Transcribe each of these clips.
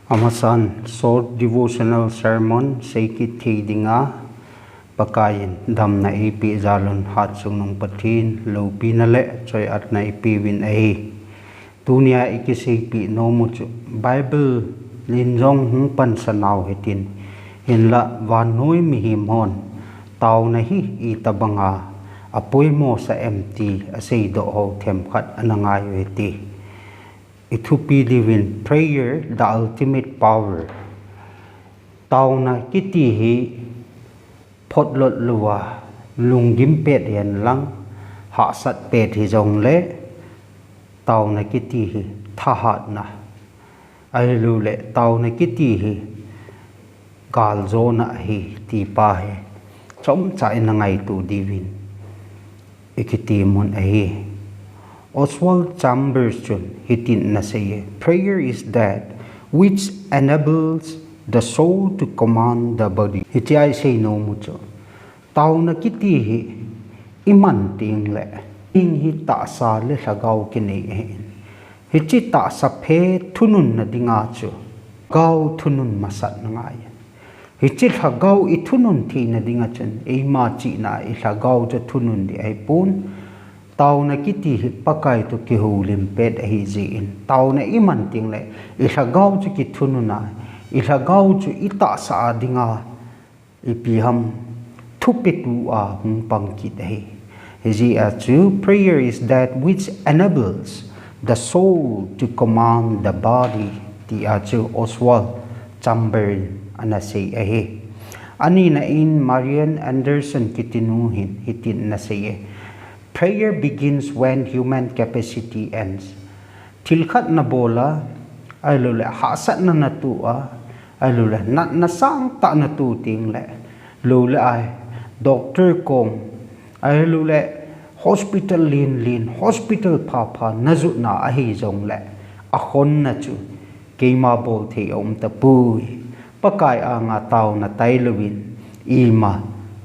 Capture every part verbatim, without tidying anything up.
Amasan short devotional sermon seikit thei dinga Pakaiyin damna eipeh jalun, hatchungnung Pathen loupina le choi-atna ipeuvin ahi. Tunia ikiseipeh nomu chu Bible in jong hung pansa nau hitin, hinla vannoi mihem hon taona hi itobanga apoimo sah em ti aseidoh ho themkhat ana ngai u hite. Ithupi diuvin, prayer, the ultimate power. Taona kiti hi photlot louva lunggim pet hen lang, hahsat pet hijongle, taona kiti hi thahatna, ahilouleh taona kiti hi galjona ahi ti pa hi chomcha ina ngaito diuvin ikitemun ahi. Oswald Chambers chun hitin ana seiye, prayer is that which enables the soul to command the body. Hichea isei nomu chu, taona kiti hi iman tengle, hing hi tahsa le lhagao kinei ahin, hiche tahsa phe thununna dinga chu lhagao thunun masatna ngai. Hiche lhagao ithunun theina dinga chun eima chihna a ilhagao chu thunun ding ahipon, taona kiti hi Pakai toh kihoulim pet ahijeh in, taona iman tengle ilhagao chu kithunun a, ilhagao chu itahsa a dinga ipi ham thupetu a hung pang kit ahi. Hijeh a chu, prayer is that which enables the soul to command the body, tia chu Oswald Chambers in ana sei ahi. Anina in Marian Anderson kitinu hin hitin ana seiye, prayer begins when human capacity ends. Thil khat nabol a, ahilouleh hahsatna natoh a, ahilouleh natna sangtah natoh tengle, louleh ahi, doctor kom, ahilouleh hospital lenlen, hospital phapha najotna ahijongle, akhonna chu keima bolthei aumtapoi. Pakai anga taona tailouvin ima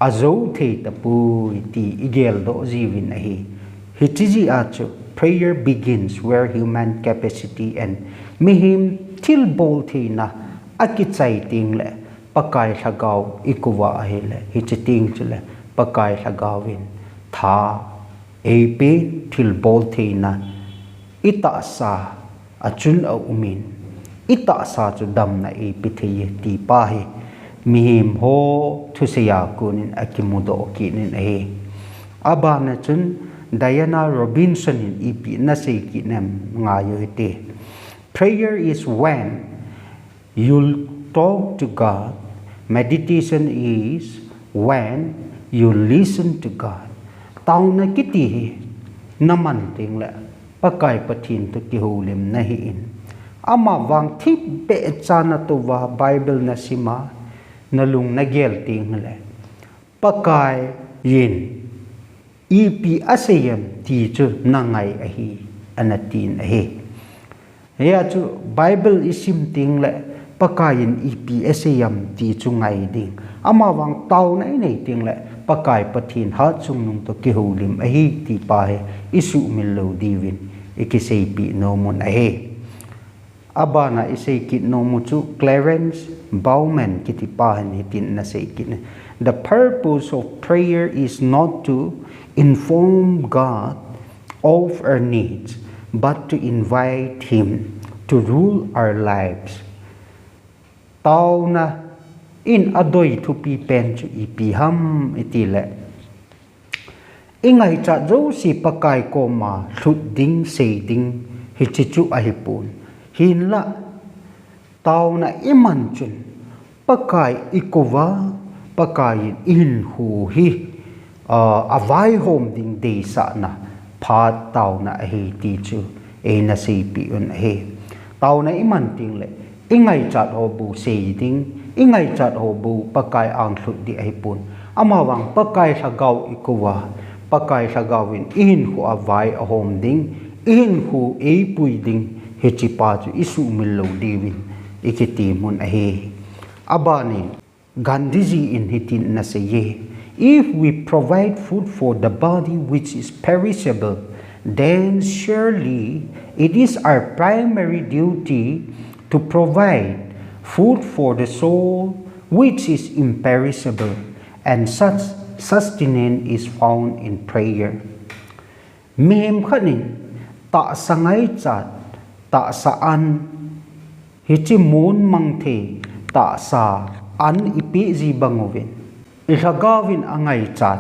ajou thei tapoi ti igeldoh jiuvin ahi. Hiche jeh a chu, prayer begins where human capacity ends. Mihem thilbol theina akichai tengle, Pakai lhagao ikouva ahile, hiche teng chule Pakai lhagaovin tha eipen, thilbol theina itahsa a chun aumin, itahsa chu damna eipe theiye ti pa hi mihem ho thusei a konin akimudoh kitnin ahi. Abana chun Diana Robinson in ipi ana sei kitnem ngaiyu hite. Prayer is when you talk to God. Meditation is when you listen to God. Taona kiti hi naman tengle Pakai Pathen toh kihoulimna ahin, amavang thipbeh cha natouva Bible nasima, nalung nagel tengle, Pakaiyin ipi asei em ti chu nangai ahi, ana tin ahi. Hia chu Bible isim tengle Pakaiyin ipi asei em ti chu ngai ding. Amavang taona inei tengle Pakai Pathen hatchungnung toh kihoulim ahi ti pa hi isuhmil lou diuvin ikiseipeh nomun ahi. Abana isei kit nomu chu Clarence Bowman kiti pa hin hitin ana sei kit ne. The purpose of prayer is not to inform God of our needs, but to invite Him to rule our lives. Taona in adei thupi pen chu ipi ham itile, ingaichat jouse Pakai koma lhut ding, sei ding, hiche chu ahipon. Hinla, taona iman chun, Pakai ikouva, Pakaiyin ihinkho hi, ah, avaihom ding deisahna phat taona ahi ti chu eina seipeh un ahi. Taona iman tengle, ingaichat ho bou sei ding, ingaichat ho bou Pakai ang lhut ding ahipon. Amavang Pakai lhagao ikouva, Pakai lhagaovin ihinkhoa vai ahom ding, ihinkho eipui ding, hiche pa chu isuhmil lou diuvin ikitemun ahi. Abanin, Gandhiji in hitin ana seiye, if we provide food for the body which is perishable, then surely it is our primary duty to provide food for the soul, which is imperishable, and such sustenance is found in prayer. Mihem khat in tahsa ngaichat, tahsa an, hiche mun mang thei tahsa an ipi ji bang uvin, i lhagao in angaichat,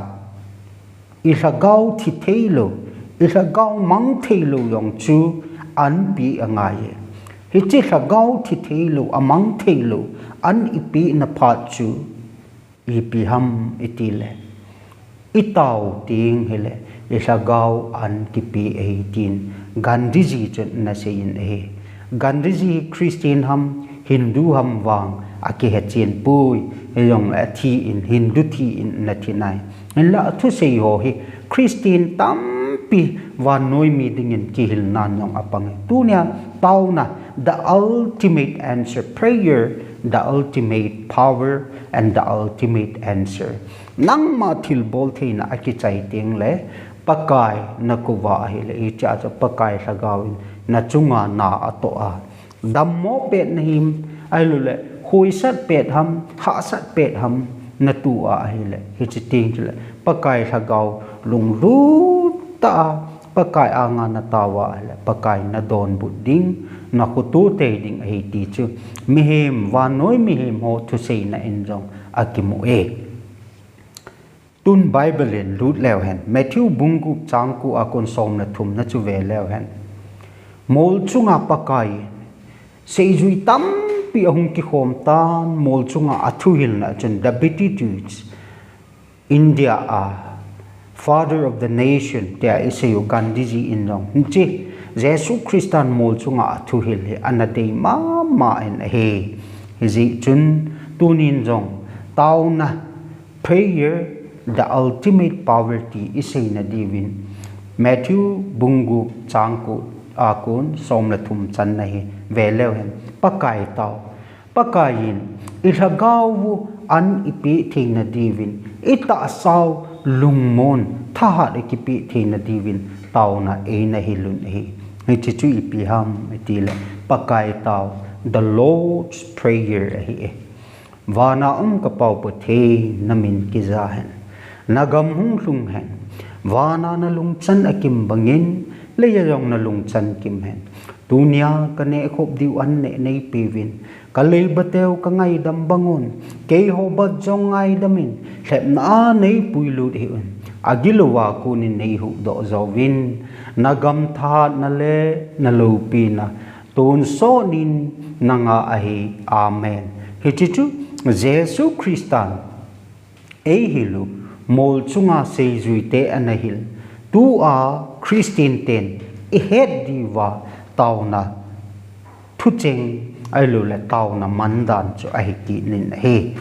i lhagao thi thei lou, i lhagao mang thei lou jong chu an pi angai e. Hiche lhagao thi thei lou, amang thei lou an ipi na phat chu ipi ham iti le, i tao teng hile, i lhagao an kipe ahi tin Gandhiji chun ana seiyin ahi. Gandhiji Christian ham, Hindu ham vang akihe chen poi, hijongle athi in, Hindu thi in ana thi nai. Hinla athusei ho hi Christian tampi vannoi mi dingin kihilnan jong apang e. Tunia taona, the ultimate answer, prayer, the ultimate power and the ultimate answer. Nangma thilbol theina akichai teng le, Pakai na kouva ahile, hichea chu Pakai lhagao in na chunga na atoh a, dammo pet na him, ahilou le, huisat pet ham, hahsat pet ham, na tu a ahile, hiche teng chule, Pakai lhagao lunglut tah a, Pakai anga na tao a ahile, Pakai na donbut ding, na khoto tei ding ahi ti chu, mihem, vannoi mihem ho thuseina in jong akimu e. Tun Bible in lut leu hen, Matthew bung gup chang ko a kon som le thum na chu ve leu hen. Mol chunga Pakai, seijui tampi ahung kikhom tan, mol chunga athuhilna chun the Beatitudes, India a Father of the Nation tia isei u Gandhiji in jong, hiche Jesu Christan mol chunga athuhil hi ana dei mama in ahi. Hijeh chun tunin jong taona, prayer, the ultimate power ti isei na diuvin Matthew bung gup chang ko a kon som le thum channa hi ve leu hen. Pakai tao. Pakai in i lhagao u an ipe theina diuvin, i tahsa u lungmon thahat a kipe theina diuvin taona eina hilun ahi. Hiche chu ipi ham iti le, Pakai tao, the Lord's Prayer ahi e. Vana um ka Pa u Pathen, na min kija hen. Na gam hung lhung hen. Vana na lungchan akim bangin, leiya jong na lungchan kim hen. Tunia ka neh khop diu an neh nei peuvin. Ka leiba teu ka ngaidam bangun, keiho bat jong ngaidam in, lhepna a nei puilut hih un. Agilou a konin nei huhdoh jouvin. Na gam thahatna le na loupina tonsot in na nga ahi. Amen. Hiche chu Jesu Christan eihil u, mol chunga seijuite ana hil. Tua Christian ten ihet diuva taona thucheng ahilou le taona mandan chu ahi kit in ahi.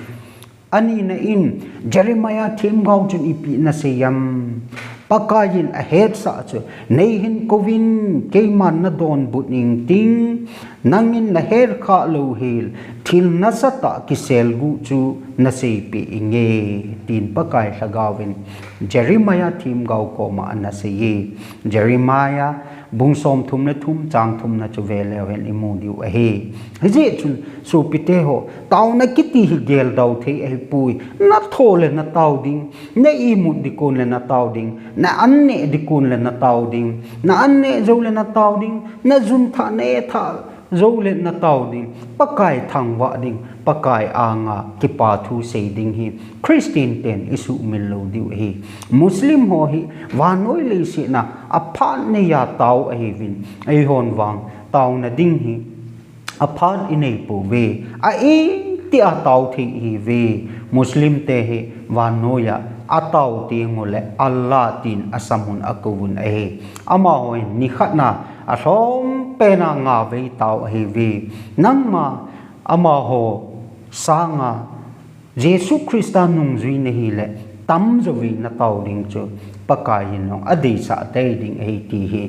Anina in Jeremiah themgao chun ipi ana sei em? Pakai in ahetsah chu, nei hin kouvin, keiman na donbut ing ting, nangin na het khah lou hel, thil nasatah kiselguh chu na seipeh inge, tin Pakai lhagao in Jeremiah themgao koma ana sei e. Jeremiah bung somthum le thum chang thumna chu ve leu hen imu diu ahi. Hijeh chun sopite ho, taona kiti hi geldau thei ahipoi. Na tho le na tao ding, na imut ding kon le na tao ding, na an neh ding kon le na tao ding, na an neh jou le na tao ding, na jun thah, na eh thah jou le na tao ding, Pakai thangvah ding, Pakai anga kipa thu sei ding hi Christian ten isuhmil lou diu ahi. Muslim ho hi vannoi leiset a aphat neiya tao ahiuvin, eihon vang taona ding hi aphat inei pouve, a-itih a tao thei ihiuve. Muslim te hi vannoiya atao teng ule Allah tin asam un akouvun ahi. Amaho hin nikhat na alhom pena nga vei tao ahiuve. Nangma amaho sanga Jesu Christa nungjui nahile tamjo vei na tao ding chu Pakai in jong adeisah tei ding ahi ti hi,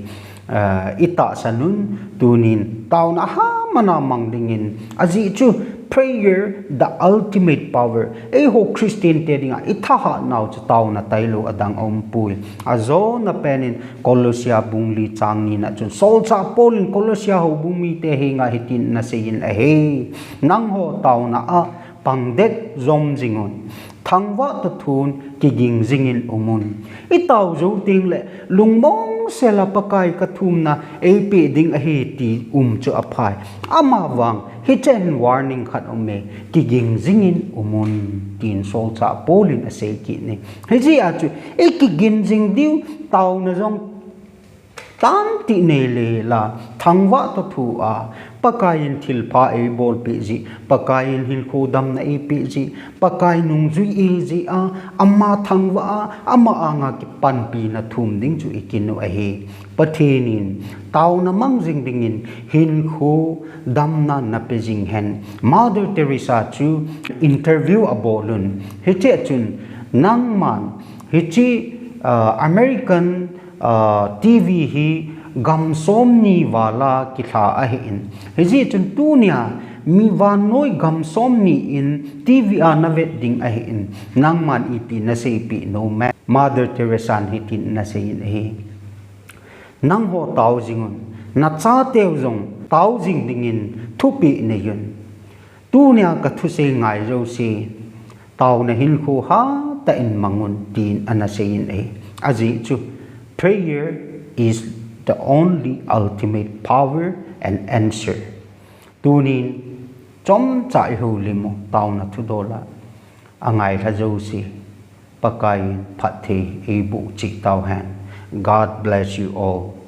eh, itahsan un. Tunin taona hamana mang dingin, ajeh chu Prayer, the ultimate power. Eiho Christian te dinga i thahat nau chu tauna tailou adang aumpoi. Ajona penin Colossia bung li chang nina chun Solchah Paul in Colossia houbung mite henga hitin anaseiyin ahi. Nangho tauna a pangdet jom jingun. Thangvah toh thun kiging jingin umun. I tao jou tengle lungmong sela Pakai kathumna eipeh ding ahi ti um chu aphai. Amavang hichen warning khat aume, kiging jingin umun, tin Solchah Paul in asei kit e. Hijeh a chu i kigin jing diu tauna jong tamtah nei le la, thangvah toh thu a, Pakaiyin thilpha eibolpeh jeh, Pakaiyin hinkho damna eipeh jeh, Pakai nungjui eijeh a, ama thangvah a, ama anga kipanpina thum ding chu i kinu ahi. Pathen in tauna mang jing dingin hinkho damna napeh jing hen. Mother Teresa chu interview abolun. Hiche chun nangman hiche, ah, American, ah, T V hi gam somni vala kilha ahin. Hijeh chun tunia mi vannoi gam somni in T V a navet ding ahin. Nangman iti naseipeh nom em? Mother Teresa in hitin anaseiyin ahi. Nangho tao jingun, nachateu jong tao jing dingin thupeh neiyun. Tunia kathusei ngai jouse, taona hinkho hatah in mangun tin anaseiyin ahi. Ajeh chu, prayer is the only ultimate power and answer. Tunin, chomcha i houlim u, taona thudol a angailha jouse, Pakaiyin phatthei eiboh cheh tauhen. God bless you all.